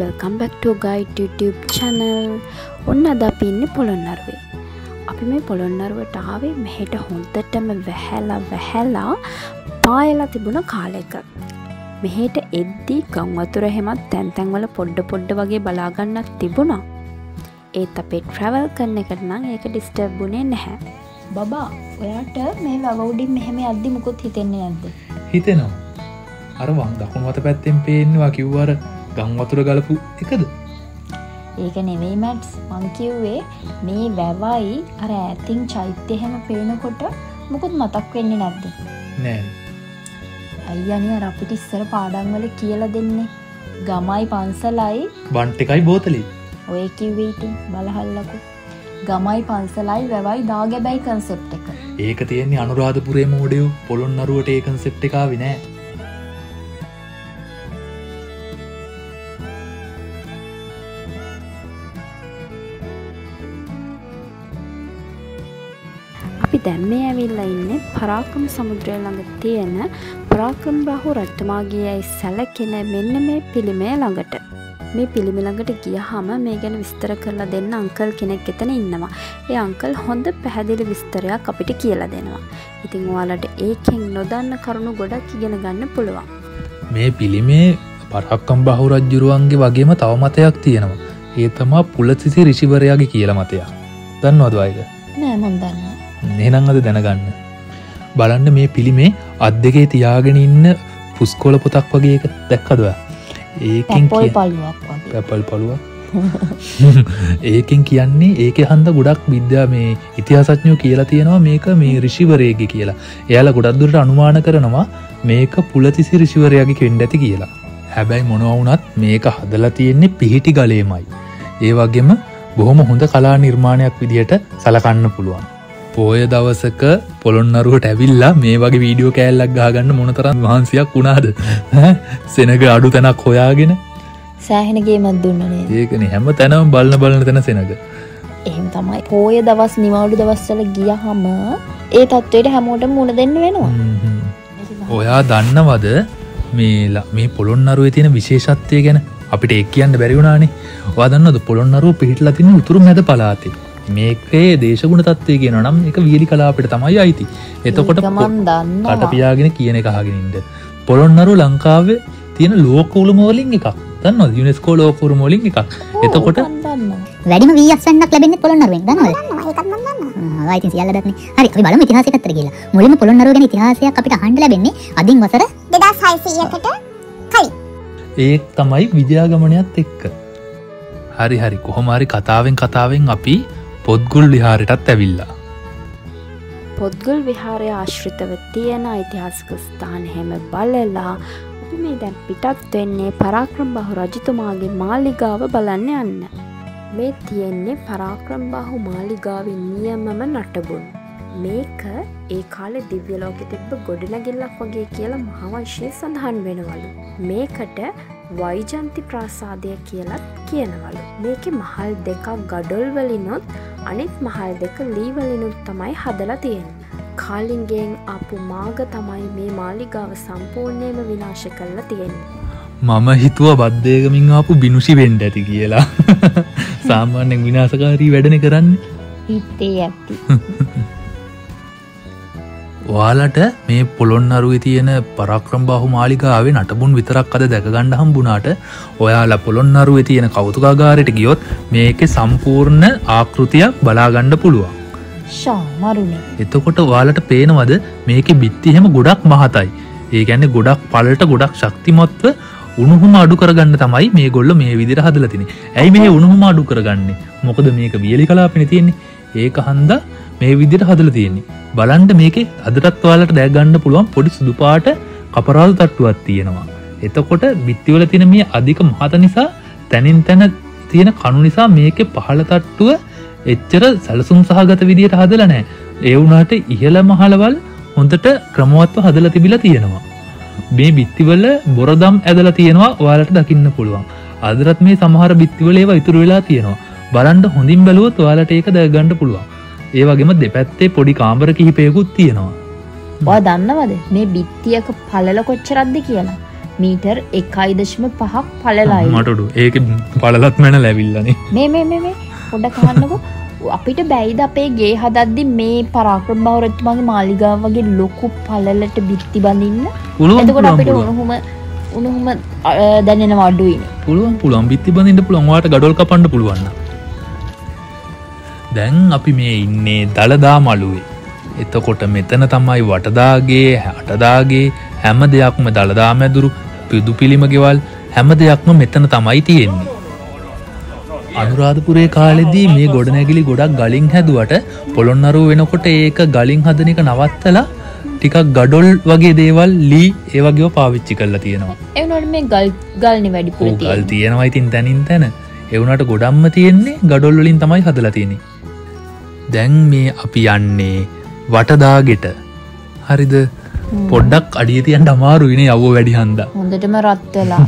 Welcome back to Guide YouTube channel. ඔන්න අද අපි ඉන්නේ පොළොන්නරුවේ. අපි මේ පොළොන්නරුවට ආවේ මෙහෙට හොඳටම වැහැලා වැහැලා පායලා තිබුණ කාලෙක. මෙහෙට එද්දි ගම් වතුර එහෙමත් තැන් තැන් වල පොඩ පොඩ වගේ බලා ගන්නත් තිබුණා. ඒත් අපේ ට්‍රැවල් කරන එකට නම් ඒක ඩිස්ටර්බ් වුණේ නැහැ. බබා, ඔයාට මේ වැව උඩින් මෙහෙම යද්දි මුකුත් හිතෙන්නේ නැද්ද? හිතෙනවා. අර වම් දකුණු අත පැත්තෙන් පේනවා කිව්ව අර ගම් වතුර ගලපු එකද? ඒක නෙවෙයි මැට්ස්, මං කිව්වේ මේ වැවයි අර ඈතින් චෛත්‍ය එහෙම පේනකොට මුකුත් මතක් වෙන්නේ නැද්ද? නෑ. ඇයි අනේ අර අපිට ඉස්සර පාඩම් වල කියලා දෙන්නේ ගමයි පන්සලයි බන්ට් එකයි බෝතලේ. ඔය කිව්වේ ඉතින් බලහල්ලකෝ. ගමයි පන්සලයි වැවයි දාගැබයි කන්සෙප්ට් එක. ඒක තියෙන්නේ අනුරාධපුරේ මෝඩයෝ පොළොන්නරුවට ඒ කන්සෙප්ට් එක ආවේ නෑ. අපි දැන් මේ ඇවිල්ලා ඉන්නේ පරාක්‍රම සමුද්‍රය ළඟ තියෙන පරාක්‍රමබාහු රජතුමාගේ යයි සැලකෙන මෙන්න මේ පිළිමය ළඟට. මේ පිළිම ළඟට ගියහම මේ ගැන විස්තර කරලා දෙන්න අංකල් කෙනෙක් එතන ඉන්නවා. ඒ අංකල් හොඳ පැහැදිලි විස්තරයක් අපිට කියලා දෙනවා. ඉතින් ඔයාලට ඒකෙන් නොදන්න කරුණු ගොඩක් ඉගෙන ගන්න පුළුවන්. මේ පිළිමේ පරාක්‍රමබාහු රජුරුවන්ගේ වගේම තව මතයක් තියෙනවා. ඒ තමා පුලතිසි ඍෂිවරයාගේ කියලා මතයක්. දන්නවද ඔයා ඒක? නෑ මං දන්නේ නෑ. එහෙනම් අද දැනගන්න. බලන්න මේ පිළිමේ අත් දෙකේ තියාගෙන ඉන්න පුස්කොළ පොතක් වගේ එක දැක්කද ඔයා? ඒකෙන් පැපොල් පළුවක් වගේ. පැපොල් පළුවක්. ඒකෙන් කියන්නේ ඒකේ හන්ද ගොඩක් විද්‍යා මේ ඉතිහාසඥයෝ කියලා තියෙනවා මේක මේ ඍෂිවරයෙක්ගේ කියලා. එයාලා ගොඩක් දුරට අනුමාන කරනවා මේක පුලතිසි ඍෂිවරයාගේ වෙන්න ඇති කියලා. හැබැයි මොනවා වුණත් මේක හදලා තියෙන්නේ පිහිටි ගලේමයි. ඒ වගේම බොහොම හොඳ කලා නිර්මාණයක් විදිහට සලකන්න පුළුවන්. පෝය දවසක පොළොන්නරුවට ඇවිල්ලා මේ වගේ වීඩියෝ කෑල්ලක් ගහගන්න මොනතරම් මහන්සියක් වුණාද? ඈ සෙනග අඩු තැනක් හොයාගෙන සෑහෙන ගේමක් දුන්නා නේද? ඒකනේ හැම තැනම බලන බලන තැන සෙනග. එහෙම තමයි. පෝය දවස් නිවාඩු දවස්වල ගියහම ඒ තත්ත්වයට හැමෝටම මුණ දෙන්න වෙනවා. ඔයා දන්නවද මේ පොළොන්නරුවේ තියෙන විශේෂත්වය ගැන? අපිට ඒක කියන්න බැරි වුණානේ. ඔයා දන්නවද පොළොන්නරුව පිහිටලා තියෙන උතුරු මැද පළාතේ? මේකේ දේශගුණ තත්ත්වය කියනවා නම් ඒක වියලි කලාපයට තමයි අයිති. එතකොට කට පියාගෙන කියන එක අහගෙන ඉන්න. පොළොන්නරුව ලංකාවේ තියෙන ලෝක උරුම වලින් එකක්. දන්නවද? යුනෙස්කෝ ලෝක උරුම වලින් එකක්. එතකොට වැඩිම වී අස්වැන්නක් ලැබෙන්නේ පොළොන්නරුවෙන්. දන්නවද? ඒකත් මම දන්නවා. ආ ඉතින් සියල්ල දන්නේ. හරි අපි බලමු ඉතිහාසය පැත්තට ගිහලා. මුලින්ම පොළොන්නරුව ගැන ඉතිහාසයක් අපිට අහන්න ලැබෙන්නේ අදින් වසර 2600කට කලින්. ඒ තමයි විජයාගමනයත් එක්ක. හරි හරි කොහොම හරි කතාවෙන් අපි පොත්ගුල් විහාරයටත් ඇවිල්ලා. පොත්ගුල් විහාරය ආශ්‍රිතව තියෙන ඓතිහාසික ස්ථාන හැම බලලා අපි මේ දැන් පිටත් වෙන්නේ පරාක්‍රමබාහු රජතුමාගේ මාලිගාව බලන්න යන්න. මේ තියෙන්නේ පරාක්‍රමබාහු මාලිගාවේ නියමම නටබුන්. මේක ඒ කාලේ දිව්‍ය ලෝකෙ තිබ්බ ගොඩනැගිල්ලක් වගේ කියලා මහවංශයේ සඳහන් වෙනවලු. මේකට වෛජන්ති ප්‍රාසාදය කියලත් කියනවලු. මේකේ මහල් දෙකක් ගඩොල් වලිනුත් අනිත් මහල් දෙක ලී වලිනුත් තමයි හදලා තියෙන්නේ. කාලිංගයෙන් ආපු මාග තමයි මේ මාලිගාව සම්පූර්ණයෙන්ම විනාශ කරලා තියෙන්නේ. මම හිතුවා බද්දේගමින් ආපු බිනුෂි වෙන්න ඇති කියලා. සාමාන්‍යයෙන් විනාශකාරී වැඩනේ කරන්නේ. හිතේ ඇති. ඔයාලට මේ පොළොන්නරුවේ තියෙන පරාක්‍රමබාහු මාලිගාවේ නටබුන් විතරක් අද දැක ගන්න හම්බුණාට ඔයාලා පොළොන්නරුවේ තියෙන කෞතුකාගාරයට ගියොත් මේකේ සම්පූර්ණ ආකෘතියක් බලා ගන්න පුළුවන්. ෂා මරුනේ. එතකොට ඔයාලට පේනවද මේකේ බිත්ති එහෙම ගොඩක් මහතයි. ඒ කියන්නේ ගොඩක් පළලට ගොඩක් ශක්තිමත්ව උණුහුම අඩු කරගන්න තමයි මේගොල්ලෝ මේ විදිහට හදලා තින්නේ. ඇයි මේ උණුහුම අඩු කරගන්නේ? මොකද මේක වියලි කලාපෙනේ තියෙන්නේ. ඒක හන්දා මේ විදිහට හදලා තියෙන්නේ. බලන්න මේකේ අදටත් ඔයාලට දැක් ගන්න පුළුවන් පොඩි සුදු පාට කපරාදු තට්ටුවක් තියෙනවා. එතකොට බිත්තිවල තියෙන මේ අධික මහත නිසා තනින් තන තියෙන කණු නිසා මේකේ පහළ තට්ටුව එච්චර සැලසුම් සහගත විදිහට හදලා නැහැ. ඒ වුණාට ඉහළ මහලවල් හොඳට ක්‍රමවත්ව හදලා තිබිලා තියෙනවා. මේ බිත්තිවල බොරදම් ඇදලා තියෙනවා ඔයාලට දකින්න පුළුවන්. අදටත් මේ සමහර බිත්තිවල ඒවා ඉතුරු වෙලා තියෙනවා. බලන්න හොඳින් බැලුවොත් ඔයාලට ඒක දැක ගන්න පුළුවන්. ඒ වගේම දෙපැත්තේ පොඩි කාමර කිහිපයකුත් තියෙනවා. ඔයා දන්නවද මේ බිත්තියක පළල කොච්චරක්ද කියලා? මීටර් 1.5ක් පළලයි. මට උඩු. ඒකේ පළලත් මැනලා ඇවිල්ලානේ. මේ මේ මේ මේ පොඩ්ඩක් අහන්නකෝ. අපිට බැයිද අපේ ගේ හදද්දි මේ පරාක්‍රමබාහු රජතුමාගේ මාලිගාව වගේ ලොකු පළලට බිත්ති බඳින්න? එතකොට අපිට උණුහුම දැනෙනවා අඩුයිනේ. පුළුවන් පුළුවන් බිත්ති බඳින්න පුළුවන්. ඔයාට ගඩොල් කපන්න පුළුවන් නම්. දැන් අපි මේ ඉන්නේ දළදා මළුවේ. එතකොට මෙතන තමයි වටදාගේ අටදාගේ හැම දෙයක්ම දළදා මැදුරු පිදු පිළිම ගෙවල් හැම දෙයක්ම මෙතන තමයි තියෙන්නේ. අනුරාධපුරේ කාලෙදී මේ ගොඩනැගිලි ගොඩක් ගලින් හැදුවට පොළොන්නරුව වෙනකොට ඒක ගලින් හදන එක නවත්තලා ටිකක් ගඩොල් වගේ දේවල් ලී ඒ වගේව පාවිච්චි කරලා තියෙනවා. ඒ වුණාට මේ ගල්නේ වැඩිපුර තියෙන්නේ. ගල් තියෙනවා ඉතින් තනින් තන. ඒ වුණාට ගොඩක්ම තියෙන්නේ ගඩොල් වලින් තමයි හදලා තියෙන්නේ. දැන් මේ අපි යන්නේ වටදාගෙට. හරිද? පොඩ්ඩක් අඩිය තියන්න අමාරුයි නේ අවුව වැඩි හන්දා. හොඳටම රත් වෙලා.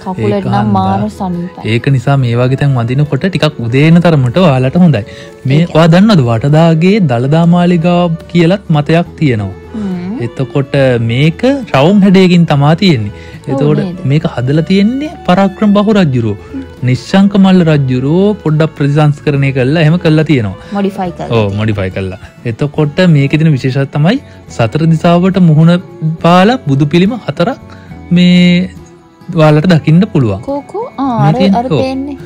කකුලට නම් මාර සනීපයි. ඒක නිසා මේ වගේ තැන් වඳිනකොට ටිකක් උදේ එන තරමට ඔයාලට හොඳයි. මේ ඔයා දන්නවද වටදාගේ දළදා මාලිගාව කියලත් මතයක් තියෙනවා. එතකොට මේක රවුම් හැඩයකින් තමා තියෙන්නේ. එතකොට මේක හදලා තියෙන්නේ පරාක්‍රමබාහු රජුරෝ. නිශ්ශංක මල්ල රජුරෝ පොඩ්ඩක් ප්‍රතිසංස්කරණය කරලා එහෙම කරලා තියෙනවා. මොඩිෆයි කරලා. ඔව් මොඩිෆයි කරලා. එතකොට මේකේ තියෙන විශේෂත්වය තමයි සතර දිසාවට මුහුණ පාලා බුදු පිළිම හතරක් මේ ඔයාලට දකින්න පුළුවන්. කෝ අර අර පේන්නේ.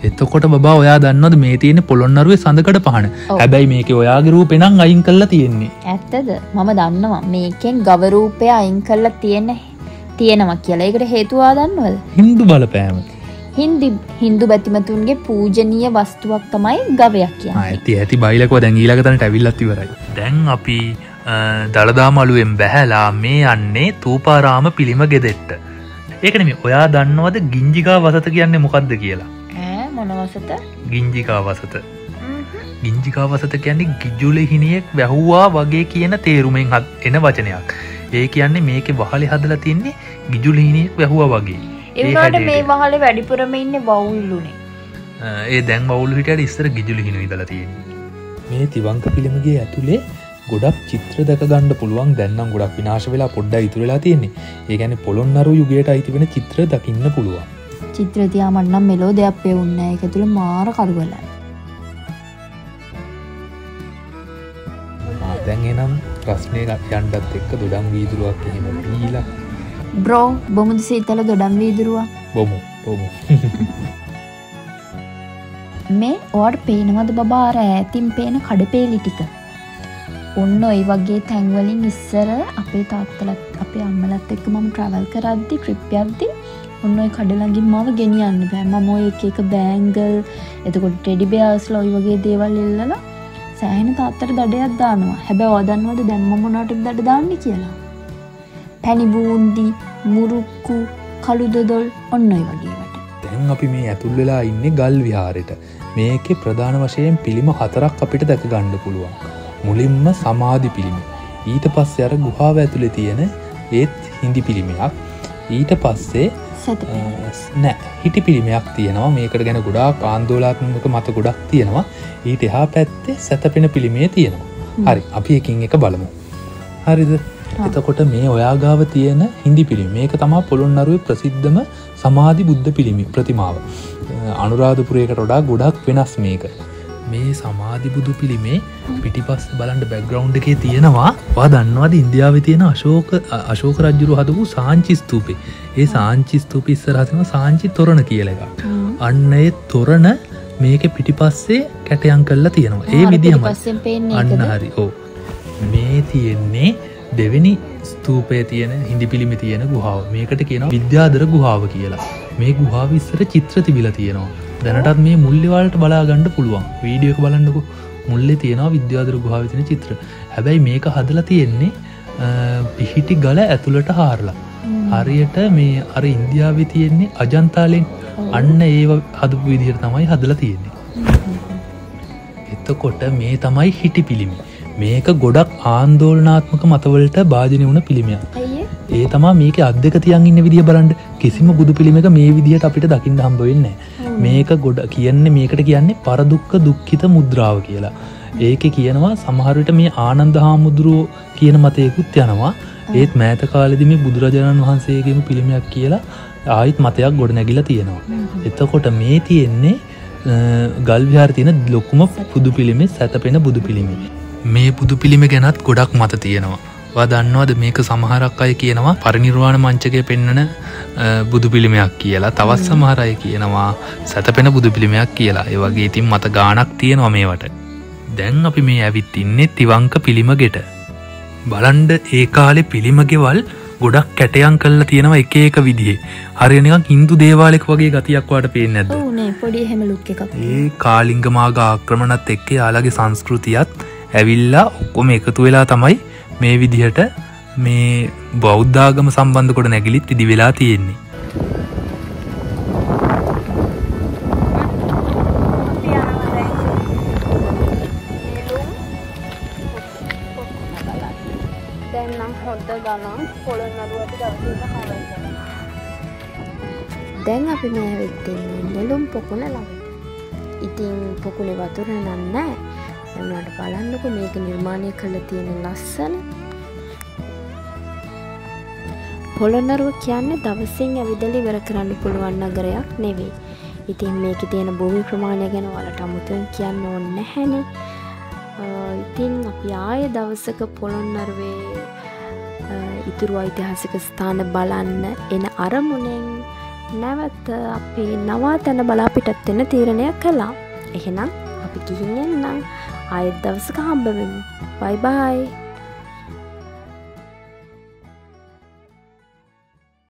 එතකොට බබා ඔයා දන්නවද මේ තියෙන්නේ පොළොන්නරුවේ සඳකඩ පහන. හැබැයි මේකේ ඔයාගේ රූපේ නම් අයින් කරලා තියෙන්නේ. ඇත්තද? මම දන්නවා මේකෙන් ගව රූපය අයින් කරලා තියෙනවා කියලා. ඒකට හේතුව ඔයා දන්නවද? හින්දු බලපෑම. හින්දු බැතිමතුන්ගේ පූජනීය වස්තුවක් තමයි ගවයක් කියන්නේ. ඇති ඇති බයිලකව දැන් ඊළඟ තැනට ඇවිල්ලත් ඉවරයි. දැන් අපි දළදා මළුවෙන් බැහැලා මේ යන්නේ තූපාරාම පිළිම ගෙදෙට්ට. ඒක නෙමෙයි ඔයා දන්නවද ගිංජිකා වසත කියන්නේ මොකද්ද කියලා? ඈ මොන වසත? ගිංජිකා වසත. ගිංජිකා වසත කියන්නේ ගිජුලෙහිනියෙක් වැහුවා වගේ කියන තේරුමෙන් එන වචනයක්. ඒ කියන්නේ මේකේ වහලේ හදලා තින්නේ ගිජුලෙහිනියෙක් වැහුවා වගේ. ඒ වුණාට මේ වහලේ වැඩිපුරම ඉන්නේ වවුල්ලුනේ. ඒ දැන් වවුල්ලු හිටියට ඉස්සර ගිජුලෙහිනු ඉඳලා තියෙන්නේ. මේ තිවංක පිළිමගේ ඇතුලේ ගොඩක් චිත්‍ර දැක ගන්න පුළුවන්. දැන් නම් ගොඩක් විනාශ වෙලා පොඩ්ඩක් ඉතුරු වෙලා තියෙන්නේ. ඒ කියන්නේ පොළොන්නරු යුගයට අයිති වෙන චිත්‍ර දකින්න පුළුවන්. චිත්‍ර තියා මට නම් මෙලෝ දෙයක් පෙවුන්නේ නැහැ. ඒක ඇතුළේ මාර කරුවලයි. දැන් එනම් ප්‍රශ්නේ යන්නත් එක්ක දොඩම් වීදුරුවක් එහෙම දීලා. බ්‍රෝ බොමුද සීතල දොඩම් වීදුරුවක්? බොමු බොමු. මේ ඔයාට පේනවද බබා අර ඈතින් පේන කඩපේලි ටික? ඔන්න ඔය වගේ තැන්වලින් ඉස්සර අපේ තාත්තලත් අපේ අම්මලත් එක්ක මම ට්‍රැවල් කරද්දි ට්‍රිප් යද්දි ඔන්න ඔය කඩ ළඟින් මාව ගෙනියන්න බෑ. මම ඔය එක එක බෑන්ගල් එතකොට ටෙඩි බෙයාස්ලා ඔය වගේ දේවල් එල්ලලා සෑහෙන තාත්තට දඩයක් දානවා. හැබැයි ඔයා දන්නවද දැන් මම මොනවටද දඩ දාන්නේ කියලා? පැණි බූන්දි, මුරුක්කු, කළු දොදොල් ඔන්න ඔය වගේ ඒවාට. දැන් අපි මේ ඇතුල් වෙලා ඉන්නේ ගල් විහාරෙට. මේකේ ප්‍රධාන වශයෙන් පිළිම හතරක් අපිට දැක ගන්න පුළුවන්. මුලින්ම සමාධි පිළිමය. ඊට පස්සේ අර ගුහාව ඇතුලේ තියෙන ඒත් හිඳි පිළිමයක්. ඊට පස්සේ නෑ හිටි පිළිමයක් තියෙනවා. මේකට ගැන ගොඩාක් ආందోලනාත්මක මත ගොඩක් තියෙනවා. ඊට එහා පැත්තේ සැතපෙන පිළිමය තියෙනවා. හරි අපි එකින් එක බලමු. හරිද? එතකොට මේ ඔයා ගාව තියෙන හිඳි පිළිමය මේක තමයි පොළොන්නරුවේ ප්‍රසිද්ධම සමාධි බුද්ධ පිළිමය ප්‍රතිමාව. අනුරාධපුරයකට වඩා ගොඩක් වෙනස් මේක. මේ සමාධි බුදු පිළිමේ පිටිපස්ස බලන්න බැක්ග්‍රවුන්ඩ් එකේ තියෙනවා. ඔයා දන්නවද ඉන්දියාවේ තියෙන අශෝක රජුරු හදපු සාංචි ස්තූපේ. ඒ සාංචි ස්තූපේ ඉස්සරහා තියෙනවා සාංචි තොරණ කියලා එකක්. අන්න ඒ තොරණ මේකේ පිටිපස්සේ කැටයම් කරලා තියෙනවා. ඒ විදිහමයි. අන්න හරි. ඔව්. මේ තියෙන්නේ දෙවෙනි ස්තූපයේ තියෙන හිඳි පිළිමේ තියෙන ගුහාව. මේකට කියනවා විද්‍යාධර ගුහාව කියලා. මේ ගුහාව ඉස්සර චිත්‍ර තිබිලා තියෙනවා. දැනටත් මේ මුල්ලේ වලට බලා ගන්න පුළුවන්. වීඩියෝ එක බලන්නකෝ. මුල්ලේ තියෙනවා විද්‍යාධර ගුහාවේ තියෙන චිත්‍ර. හැබැයි මේක හදලා තියෙන්නේ පිහිටි ගල ඇතුළට හාරලා. හරියට මේ අර ඉන්දියාවේ තියෙන්නේ අජන්තාලෙන් අන්න ඒව හදපු විදිහට තමයි හදලා තියෙන්නේ. එතකොට මේ තමයි හිටි පිළිමේ. මේක ගොඩක් ආందోලනාත්මක මතවලට භාජනය වුණ පිළිමයක්. ඒ තමා මේකේ අත් දෙක තියන් ඉන්න විදිය බලන්න. කිසිම බුදු පිළිමයක මේ විදිහට අපිට දකින්න හම්බ වෙන්නේ නැහැ. මේක ගොඩ කියන්නේ මේකට කියන්නේ පරදුක්ඛ දුක්ඛිත මුද්‍රාව කියලා. ඒකේ කියනවා සමහර විට මේ ආනන්ද හාමුදුරුවෝ කියන මතයකුත් යනවා. ඒත් මෑත කාලෙදි මේ බුදුරජාණන් වහන්සේගේම පිළිමයක් කියලා ආයිත් මතයක් ගොඩ නැගිලා තියෙනවා. එතකොට මේ තියෙන්නේ ගල් විහාරේ තියෙන ලොකුම බුදු පිළිමේ, සැතපෙන බුදු පිළිමේ. මේ බුදු පිළිමේ ගැනත් ගොඩක් මත තියෙනවා. ඔයා දන්නවද මේක සමහරක් අය කියනවා පරිනිර්වාණ මංචකය පෙන්වන බුදු පිළිමයක් කියලා. තවත් සමහර අය කියනවා සැතපෙන බුදු පිළිමයක් කියලා. ඒ වගේ ඉතින් මත ගාණක් තියෙනවා මේවට. දැන් අපි මේ ඇවිත් ඉන්නේ තිවංක පිළිම ගෙට. බලන්න ඒ කාලේ පිළිම ගෙවල් ගොඩක් කැටයම් කරලා තියෙනවා එක එක විදිහේ. හරිය නිකන් හින්දු දේවාලයක වගේ ගතියක් වාට පේන්නේ නැද්ද? ඔව් නේ, පොඩි එහෙම ලුක් එකක්. ඒ කාලිංග මාග ආක්‍රමණත් එක්ක යාළගේ සංස්කෘතියත් ඇවිල්ලා ඔක්කොම එකතු වෙලා තමයි මේ විදිහට මේ බෞද්ධාගම සම්බන්ධ කොට නැගිලිත් ඉදි වෙලා තියෙන්නේ. දැන් නම් හොඳ ගණන් පොළොන්නරුව අපි දවසේම කවර් කරනවා. දැන් අපි මේ ඇවිත් ඉන්නේ නෙළුම් පොකුණ ළඟට. ඉතින් පොකුණේ වතුර නම් නෑ. ඒ වුණාට බලන්නකෝ මේක නිර්මාණය කරලා තියෙන ලස්සන. පොළොන්නරුව කියන්නේ දවසින් ඇවිදලා ඉවර කරන්න පුළුවන් නගරයක් නෙවෙයි. ඉතින් මේකේ තියෙන භූමි ප්‍රමාණය ගැන ඔයාලට අමුතුවෙන් කියන්න ඕනේ නැහැනේ. ඉතින් අපි ආයෙ දවසක පොළොන්නරුවේ ඉතුරු ඓතිහාසික ස්ථාන බලන්න එන අරමුණෙන් නැවත අපේ නවාතැන බලා පිටත් වෙන්න තීරණය කළා. එහෙනම් අපි ගිහින් එන්නම්. ආයෙත් දවසක හම්බ වෙමු. බයි බයි.